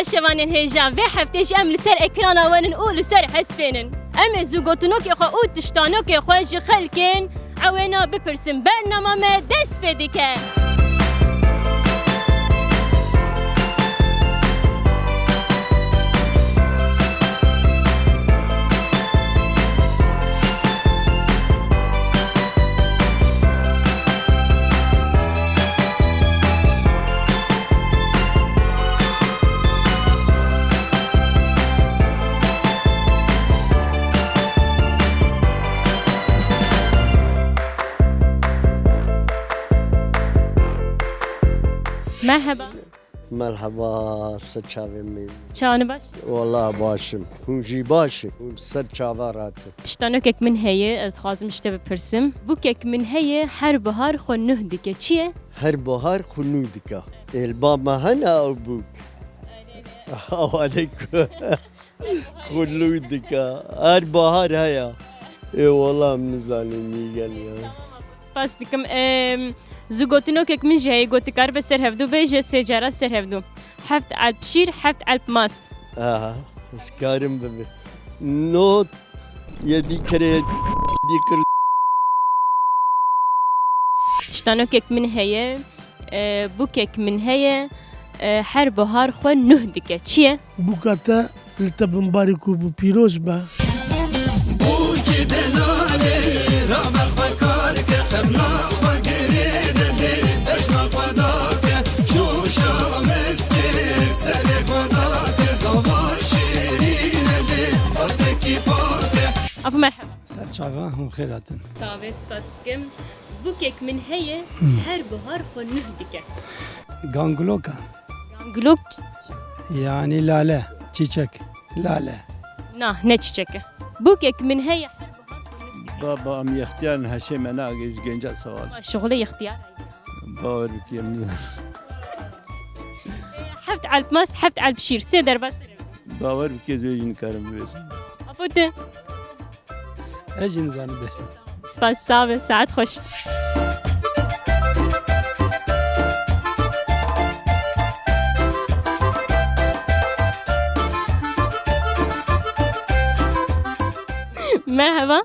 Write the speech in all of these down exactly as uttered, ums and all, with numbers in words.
Şevanên hêja, vê heftê jî em li ser ekrana we nin û li ser hespê nin. Em ê zûgotinokê xwe û tiştanokê xwe ji xelkên ewêna bipirsin. Bernama me dest pê dike. Merhaba. Merhaba, ser çavê min. Çawanî baş? Wala baş im. Hûn jî baş in. Hûn ser çava ratin. Tiştanokek min heye, ez dixwazim ji te bipirsim. Bûkek min heye, her bihar xwe nuh dike. Çi ye? Her bihar xwe nuh dike. Êlba me hene ew bûk. Ew hene ku xwe nuh dike. Her bihar heye. Ê wala em nizanin nî gel ya. Spas dikim. Em, Zû gotinokek min jî heye, got, dikaribe ser hevdû bêje, sê cara ser hevdû. Heft elp şîr, heft elp mast. Aha, ez karim bibe. Not yedî kerê yedî kir. Tiştanokek min heye, e, bûkek min heye, e, her buhar xwe nuh dike. Çi ye? Bûka te li te bimbarî ku bû pîroz be. Bûkê denalê, rabe xwe kar ke, xemla xwe girê de lê, bejna xwe dake, şoşa meskê, serê xwe dake, zava şêrîne lê, xwe tekî pake. Apo merheba. Ser çava hûn xêr hatin. Savê spas dikim. Bûkek min heye, Hmm. her buhar xwe nuh dike. Gangloka. Ganglok? Yani lale, çiçek, lale. Na, ne çiçek e. Bûkek min heye, her buhar xwe nuh dike. Baba, em yextiyar in, heşê me nagê ji genca sewal. Ma şixulê yextiyar e. Bawer bike min. Heft elp mast, heft elp şîr, sê derbas. Bawer bike, ez wê jî nikarim bibêjim. Apo tu? Ez jî nizanim bêjim. Spas, sax be, saet xweş. Merhaba.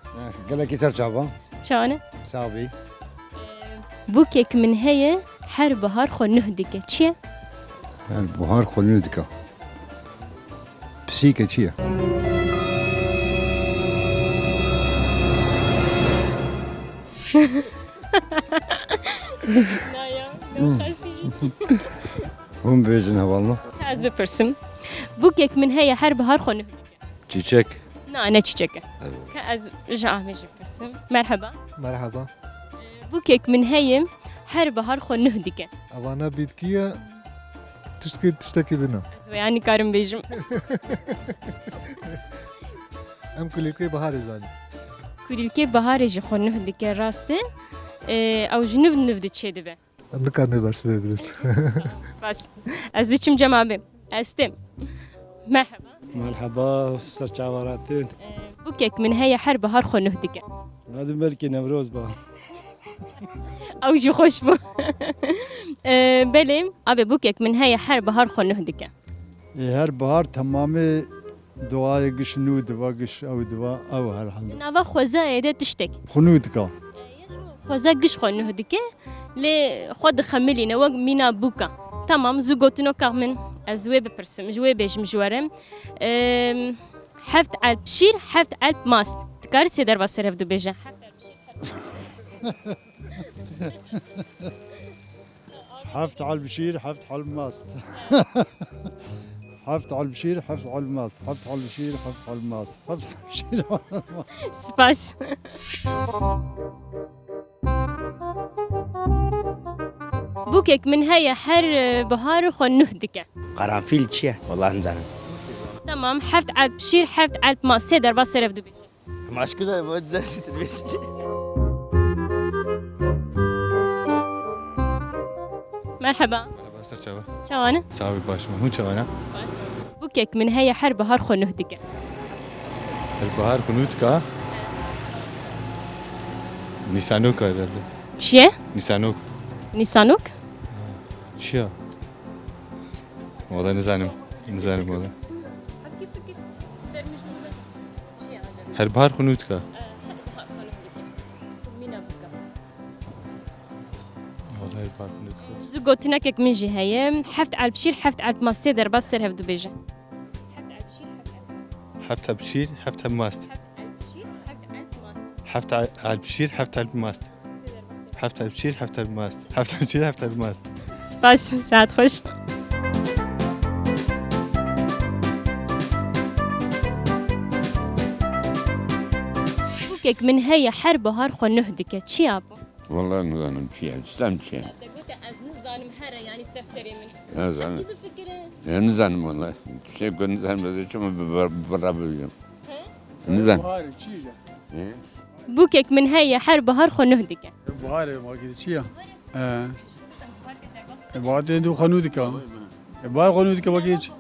Gelekî ser çava. Çawan e? Sax bî. Bûkek min heye, her buhar xwe nuh dike. Çi ye? Her buhar xwe nuh dike. Pisîke çi ye? Na ya, Hmm. ne qasî. Hûn bêjin hevalno. Ez bipirsim. Bûkek min heye, her buhar xwe nuh dike. Çîçek. Na, ne çîçek e. Evet. Ka ez ji Ahmet jî bipirsim. Merheba. Merheba. Bûkek min heye, her buhar xwe nuh dike. Evana bîtkî ye, tiştekî, tiştekî din e. Ez vêya nikarim bêjim. Em kulîlkê biharê zanîn. Kulîlkê biharê jî xwe nuh dike, rast e. Ee, ew ji nuv nuv de çêdibe. Em nikarin vê bersivê bidin. Spas. Ez biçim cem abi. Ez têm. Merheba. Merheba, ser çava ratin. Ee, bûkek min heye, her buhar xwe nuh dike. Nadim belkî Newroz ba. Ew jî xweş bû. Ee, belê, abi bûkek min heye, her buhar xwe nuh dike. Ê, her buhar temamê duayê giş nû diva, giş ew diva, ew herhalde. Di nava xwezayê de tiştek. Xwe nû dika. Xweza giş xwe nuh dike, lê xwe dixemilîne wek mîna bûka. Temam, zû gotinoka min, ez wê bipirsim, ji wê bêjim ji we re. Em, heft elp şîr, heft elp mast. Dikarî sê derba ser hev du bêje. Heft elb şîr, heft elb mast. Heft elb şîr, heft elb mast. Heft elb şîr, heft elb mast. Heft elb şîr, heft elb mast. Spas. Bûkek min heye, her, e, bihar xwe nuh dike. Qaranfîl çi ye? Wallahî nizanim. Tamam, heft elb şîr, heft elb mast. Sê derba ser hev du bêje. Maşkı da bu da. Merheba. Merheba, ser çava. Çawan e? Çavê baş me. Hûn çawan e? Spas. Bûkek min heye, her bihar xwe nuh dike. Her bihar xwe nuh dike? Nîsanok herhalde. Çi ye? Nîsanok. Nîsanok? Çi ya? Wala nizanim. Nizanim wele. Hevkî fikir ser mijûl me çi ye acaba? Her bihar xwe nû dike. Eh, her bihar xwe nû dike. Mîna bike. Wele her bihar xwe nû dike. Zû gotinekek min jî heye. Heft elb şîr, heft elb mast, sê derbas ser hev dibêje. Heft elb şîr, heft elb mast. Heft elb şîr, heft elb mast. Heft elb şîr, heft elb mast. Heft elb şîr, heft elb mast. Heft elb şîr, heft elb mast. Heft elb şîr, heft elb mast. Spas, saet xweş. Bûkek min heye her bihar xwe nuh dike. Çi ya bû? Wele nizanim çi ye, dîsan çi ye. Te gote ez nizanim here, yanî ser serê min. Nizanim. Hevkî bifikire. Ya nizanim wele. Tiştê ku nizanim ez ê çima bi, bi, bi, bi, bi, bi, Nizanim. Buhar çi ye? Hı? Bûkek min heye her bihar xwe nuh dike. Buhar e, ma gidi çi ya? He. E, buhar tê du xwe nû dike. E, buhar xwe nû dike, ma gidi çi?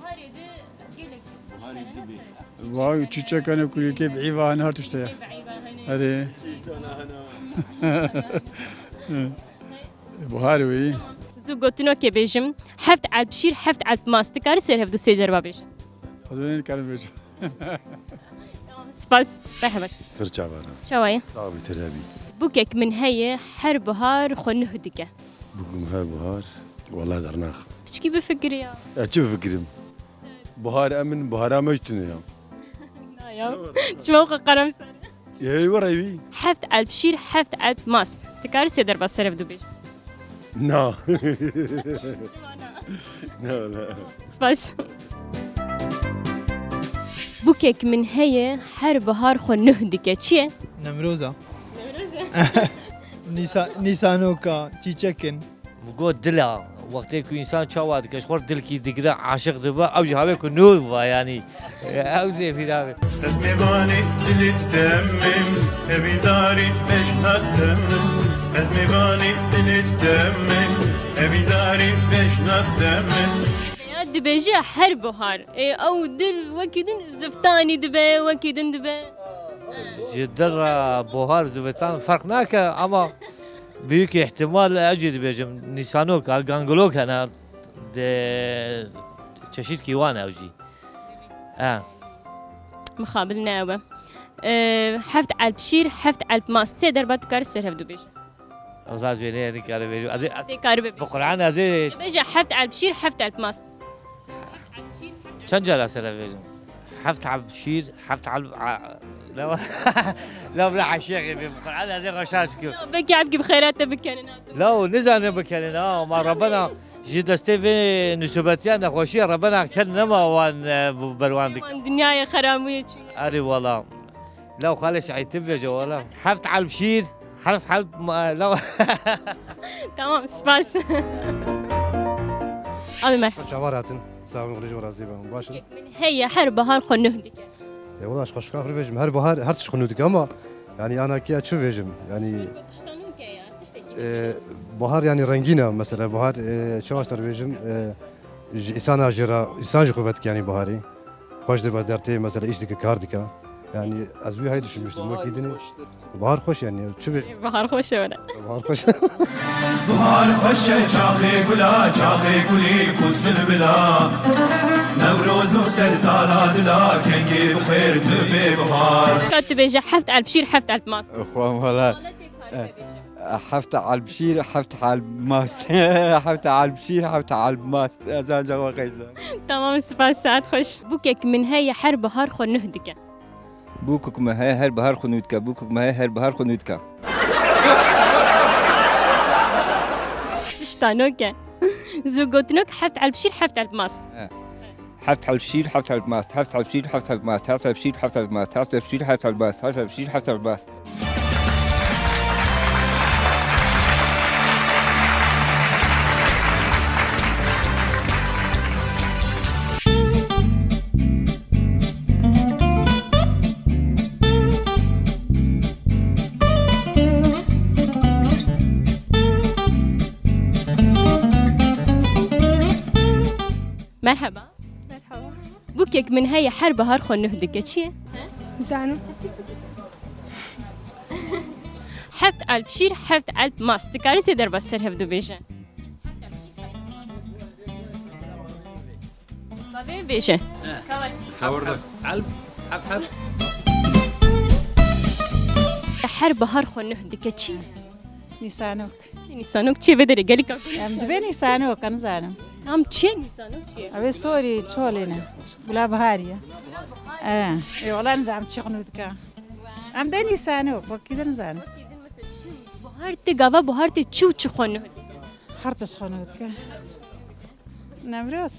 Buhar çîçek hene, kulîlkê bi îva hene, her tişt heye. Erê. E, buhar wî. Zû gotinokê bêjim. Heft elb şîr, heft elb mast. Dikarî ser hev du sê cerba bêjin? Ez wê nikarim bêjim. Tamam, spas. Merhaba. Ser çava re. Çawa ye? Sax bî, têr hebî. Bûkek min heye, her bihar xwe nuh dike. Bûkek min her bihar, wele dernax. Piçkî bifikirî ya. Ya çi bifikirim? Bihar em in, bihara me jî tune ya. Na ya. Çima wexwe qerem ser? Yê were wî. Heft elb şîr, heft elb mast. Dikarî sê derbas ser hev du bêjî? Na. Na, na. Spas. Bûkek min heye, her bihar xwe nuh dike. Çi ye? Nemroza. Nemroza. Nîsa-, nîsanoka, çîçek in. Min got dil e. Wextê ku însan çawa dike, ji xwe re dilkî digire, aşiq dibe, ew jî havê ku nû va, yanî. Ew jî vîra be. Ez mêvanê dilê te me, hevîdarî bejna te me. Ez mêvanê dilê te me, hevîdarî bejna te me. Ya dibêje her buhar. Ê, ew dil wekî din ziftanî dibe, wekî din dibe. Ji dil re buhar, zivistan ferq nake, ama büyük ihtimal ez jî dibêjim, nîsanok, gangilok hene, de çeşîtkî wan ew jî. E. Mixabil ne ew e. E, heft elp şîr, heft elp mast. Sê derba dikare ser hev dibêje. Wela ez wê nê nikare bêjim. Ez ê, Tê karibe bêje. Bi Quran ez ê Bêje heft elp şîr, heft elp mast. Çend cara ser hev bêjim? Heft elp şîr, heft elp, a, la, la, bila eşeqê bê. Bi Quran ez ê xweşa şikir. Belkî ebkî bi xeyra te bikenin. La, o nizane bikenin, ha, ma Rebena ji destê vê nusubetiya nexweşiya Rebena ker nema wan, e, bu berwan dik. Wan dinyayê xeramûyê çûye. Erê wala. Law xalê Seîd, tu bêje wala. Heft elb şîr, heft elb ma-, law. Tamam, spas. Abi merhaba. Çavar hatin. Sağ olun, rijî razî ben. Baş olun. Min heye her bahar xwe nuh dike. E, wala xweşka xwe bêjim. Her bahar her tişt xwe nuh dike ama yani ana kiya çi bêjim? Yani, e, bahar yani rengîn e mesela. Bahar, e, çawa ser bêjim? E, ji îsana jî re, îsan jî xwe vedike yani baharî. Xweş dibe dertê, mesela îş dike, kar dike. Yani ez wî hay düşünmüştüm. Wekî dinê bahar xweş yani. Çi bê- Bahar xweş e were. Bahar xweş. Bahar xweş e, çaxê gula, çaxê gulî ku silbila. Newroz û ser sala dila, kengê bi xêr tu bê bihar. Ka tu bêje heft elp şîr, heft elp mast. Xwam wala. Wala tê kar bêje. Heft elb şîr, heft elb mast. Heft elb şîr, heft elb mast. Ez ancak o qeyza. Tamam, spas, saet xweş. Bûkek min heye her bahar xwe nuh dike. Bûkek min heye her bahar xwe nuh dike. Bûkek min heye her bahar xwe nuh dike. Tişta noke. Zû gotinok heft elb şîr, heft elb mast. He. Heft elb şîr, heft elb mast, heft elb şîr, heft elb mast, heft elb şîr, heft elb mast, heft elb şîr, heft elb mast, heft elb şîr, heft elb mast. Merhaba. Merhaba. Bûkek min heye her bahar xwe nuh dike. Çi ye? Zanim. Heft elp şîr, heft elp mast. Dikarî sê derba ser hev dibêje. Vê bêje. He. Hewar de. Elb, heb, heb. Her bahar xwe nuh dike çi? Nîsanok. Nîsanok çi vê derê gelî kak? Em dibê nîsanok, ez nizanim. Tam çi ye nîsanok çi ye? Ew ê sorî çolê ne. Gula biharî ye. E, ê wala nizanim çi xwe nuh dike. Em dê nîsanok, wekî din nizanim. Wekî din mesela düşün, bahar tê gava bahar tê çi û çi xwe nuh dike? Her tişt xwe nuh dike. Nemroz.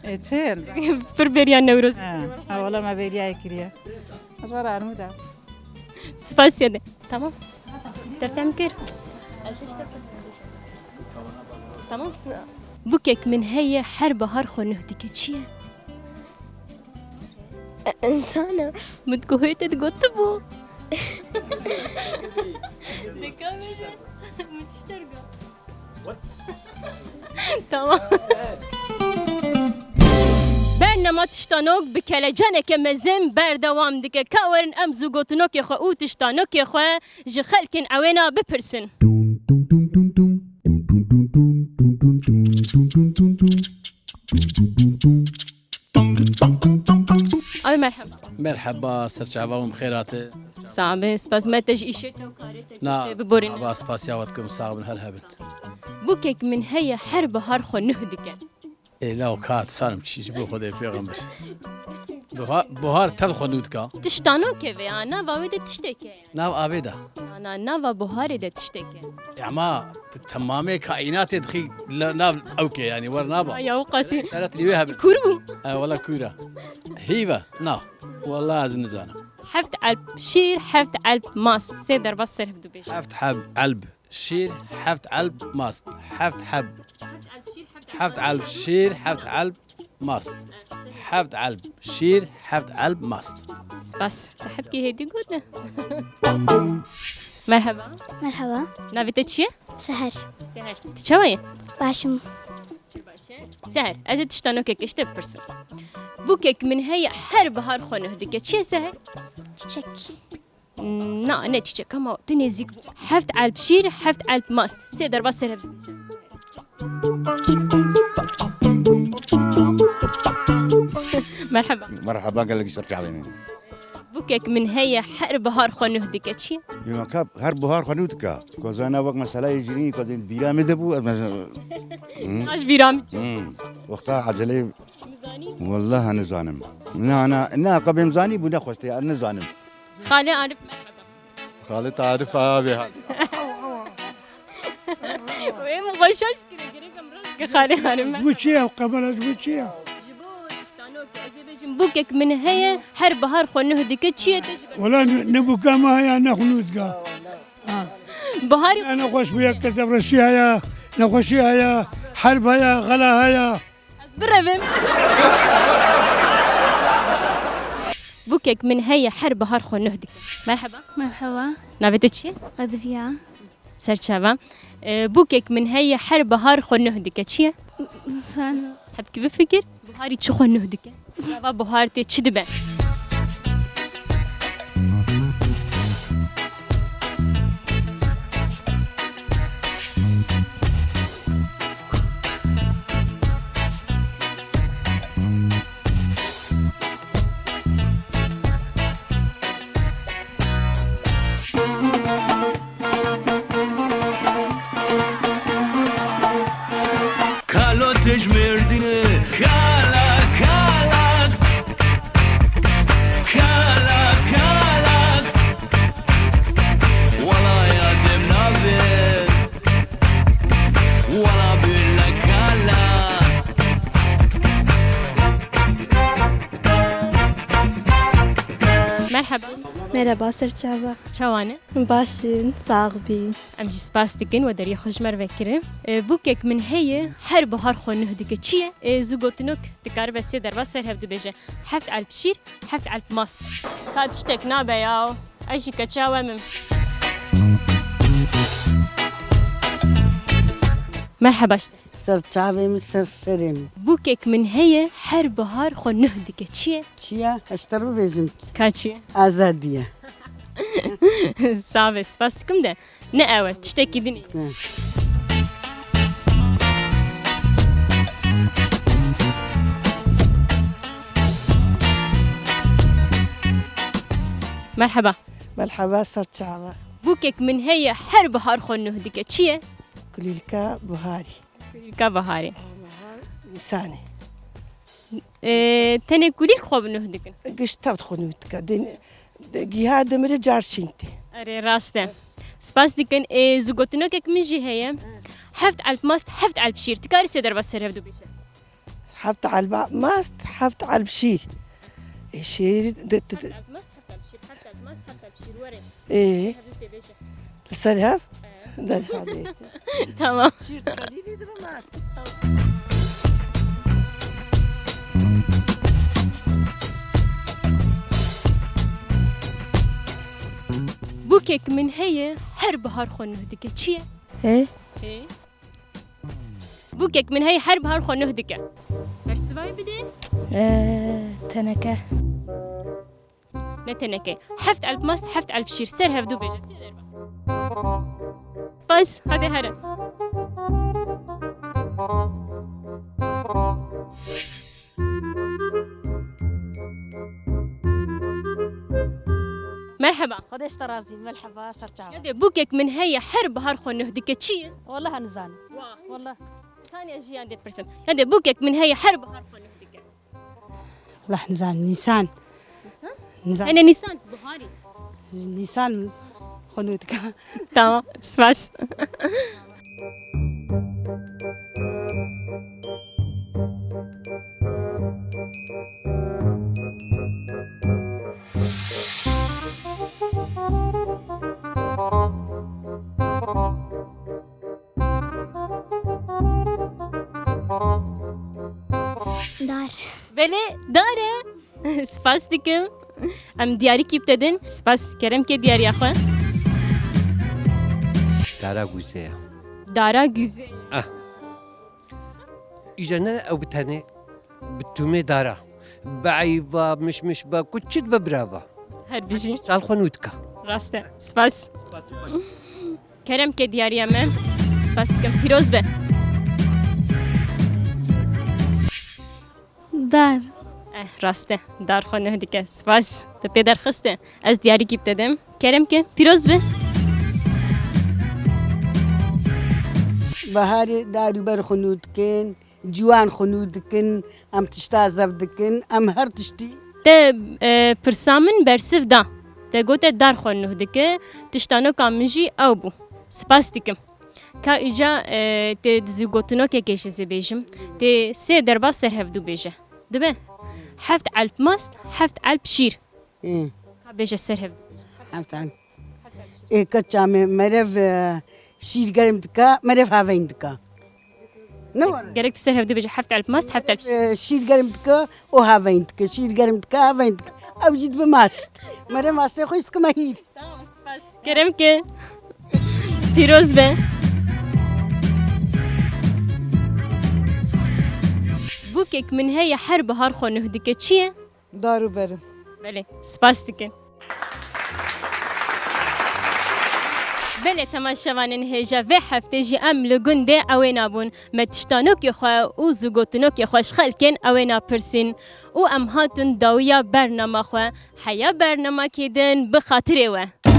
E, çi? Pir bêriya Newroz. Ha, ha, wala me bêriya kiriye. Ez were armû da. Spasiye de. Tamam. Te fem kir. Ez işte. Tamam. Bûkek min heye her bahar xwe nuh dike. Çi ye? Insana. Min guhê te digotibû. Dika bêje. Min çi te digot? Tamam. Bernama Tiştanok bi kelecaneke mezin berdewam dike. Ka werin em zû gotinokê xwe û tiştanokê xwe ji xelkên ewêna bipirsin. Dun, dun, dun, dun, dun. Dun, dun, dun, dun. Dun, dun, dun, dun, dun. Dun, dun, dun, dun. Abi merhaba. Merhaba, serçava hûn bi xêr hate. Sağ be, spas me te ji îşê te û karê te Na, biborîne. Sağ be, spasiya we dikim, sax bin, her hebin. Bûkek min heye her bahar xwe nuh dike. Ê, law kat sarim çi ji bo Xwedê pêxember. Buha-, buhar tev xwe nuh dika. Tiştanokê vê ya, nava wê de tiştek e. Nav avê de. Na, na, nava buharê de tiştek e. E, ama t-, temamê kaînatê dixî le-, nav ewkê, yanî wer naba. Ay, ya, o qasî. Şeret lî wê hebe. Kûr bû. E, wela kûr e. Hîve, na. Wela ez nizanim. Heft elb şîr, heft elb mast. Sê derbas ser hevdu bêje. Heft heb elb şîr, heft elb mast. Heft heb. Heft elb şîr, heft elb mast. Heft elb şîr, heft elb mast. Spas. Te hebkî hêdî got ne? Merhaba. Merhaba. Navê te çi ye? Seher. Seher. Tu çawa yî? Baş im. Baş e. Seher, ez ê tiştanokek ji te bipirsim. Bûkek min heye her bahar xwe nuh dike. Çi ye Seher? Çiçek. Na, ne çiçek ama tu nêzîk bû. Heft elb şîr, heft elb mast. Sê derbas ser hev. Merhaba. Merhaba, gelek ser çavê min. Bûkek min heye her bahar xwe nuh dike. Çi ye? Yema ka her bahar xwe nuh dike. Kozana wek mesela yê cinî, kozên bîra min de bû, ez mesela. Hı? Aş bîra min. Hı. Wexta ecelê. Nizanî? Welahi nizanim. Na, na, na, ka bêm zanî bû, ne xweş tê, nizanim. Xalê Arif, merhaba. Xalê Arif abi. Wê min xwe şaş kire, gerek em rast ke Xalê Arif, merhaba. Bu çi ya? Kamera bu çi ya? Ji bo tiştanok, ez ê bêjim, bûkek min heye, her bahar xwe nuh dike, çi ye te ji ber? Wela ne, ne bûka me heye, ne xwe nuh dike. Ha. Baharî. Ne, nexweş bûye, kesevreşî heye, nexweşî heye, herb heye, xela heye. Ez birevim. Bûkek min heye her bahar xwe nuh dike. Merheba. Merheba. Navê te çi ye? Qedriya. Serçava. Ee, bûkek min heye her bahar xwe nuh dike. Çi ye? Sen. Hebkî bifikir. Buharî çi xwe nuh dike? Gava buhar tê çi dibe? Kalo te ji Mêrdînê, kala, kala. Kala, kala. Wala ya dem nabe. Wala billa kala. Merhaba. Merhaba, serçava. Çawa ne? Baş in, sax bî. Em jî spas dikin we deriyê xwe ji me re vekirin. E, bûkek min heye, her bihar xwe nuh dike. Çi ye? E, zû gotinok dikaribe sê derbas ser hev dibêje. Heft elp şîr, heft elp mast. Ka tiştek nabe ya. Ez jî keça we mim. Merheba ji te. Ser çavê min, ser serê min. Bûkek min heye, her bihar xwe nuh dike. Çi ye? Çi ye? Ez ji te re bibêjim. Ka çi ye? Azadî ye. Sağ be, spas dikim de. Ne ew e, tiştekî din e. Ne. Merheba. Merheba, ser çava. Bûkek min heye, her bihar xwe nuh dike. Çi ye? Kulîlka biharî. Kulîlka biharî. Bahar, Nîsanê. Ee, tenê kulîlk xwe bi nuh dikin? Giş tev xwe nuh dike. Din, giha dimire car şîn tê. Erê, rast e. Spas dikin. Ee, zigotinokek min jî heye. Heft elp mast, heft elp şîr. Ti karî sê derbas ser hevdu bêje? Heft elba mast, heft elb şîr. E, şîr de, de, de. Heft elb mast, heft elb şîr, heft elb mast, heft elb şîr, were. E. Hevdu tê bêje. Li ser hev? E. De, hadi. Tamam. Şîr dikelî, dibe mast. Tamam. Bûkek min heye, her bihar xwe nuh dike. Çi ye? Hê? Hê. Bûkek min heye, her bihar xwe nuh dike. Bersivayê bidê. Ee, teneke. Ne teneke. Heft elp mast, heft elp şîr. Ser hevdu bêje. Sê derba. Spas, hadi here. Merheba. Xwedê ji te razî, merheba, ser çava. Yadê, bûkek min heye, her bihar xwe nuh dike. Çi ye? Wallah nizanim. Wa. Wallah. Kaniya jiyan dê pirsim. Yadê, bûkek min heye, her bihar xwe nuh dike. Wallah nizanim, Nîsan. Nîsan? Nizanim. Hene Nîsan, biharî. Nîsan xwe nuh dike. Tamam, spas. Dar. Belê, dar e. Spas dikim. Em diyarîkî bi te din. Spas, kerem ke diyariya xwe. Dara guze ya. Dara guze. Ah. Îja ne ew bi tenê, bi tûmê dara. Bi eyba, mişmiş ba, ku çi dibe bira ba. Her bijî. Çal xwe nû dika. Rast e. Spas. Spas, spas. Kerem ke diyariya me. Spas dikim. Pîroz be. Dar. Eh, rast e. Dar xwe nuh dike. Spas. Te pê derxiste. Ez diyarîkî bi te dim. Kerem ke. Pîroz be. Baharê dar û ber xwe nû dikin, ciwan xwe nû dikin, em tişta zev dikin, em her tiştî. Te, e, pirsa min bersiv da. Te gote dar xwe nuh dike, tiştanoka min jî ew bû. Spas dikim. Ka îca, e, tê di zî gotinokekê jî zê bêjim. Tê sê derba ser hevdu bêje. Dibe? Heft elp mast, heft elp şîr. Hı. Ka bêje ser hevdu. Heft elp. Ê, ka çamê merev, e, şîr germ dika, merev haveyn dika. Ne were? Gerek tu ser hevdu bêje heft elp mast, heft elp şîr. Merev, e, şîr germ dika, o haveyn dika. Şîr germ dika, haveyn dika. Ew jî dibe mast. Merev mastê xwe jî dikime hîr. Tamam, spas. Kerem ke. Pîroz be. Bûkek min heye, her bihar xwe nuh dike. Çi ye? Dar û berin. Belê, spas dikin. Belê, temaşevanên hêja, vê heftê jî em li gundê Ewêna bûn. Me tiştanokê xwe û zigotinokê xwe ji xelkên Ewêna pirsîn û em hatin dawiya bernama xwe. Heya bernamakê din bi xatirê we.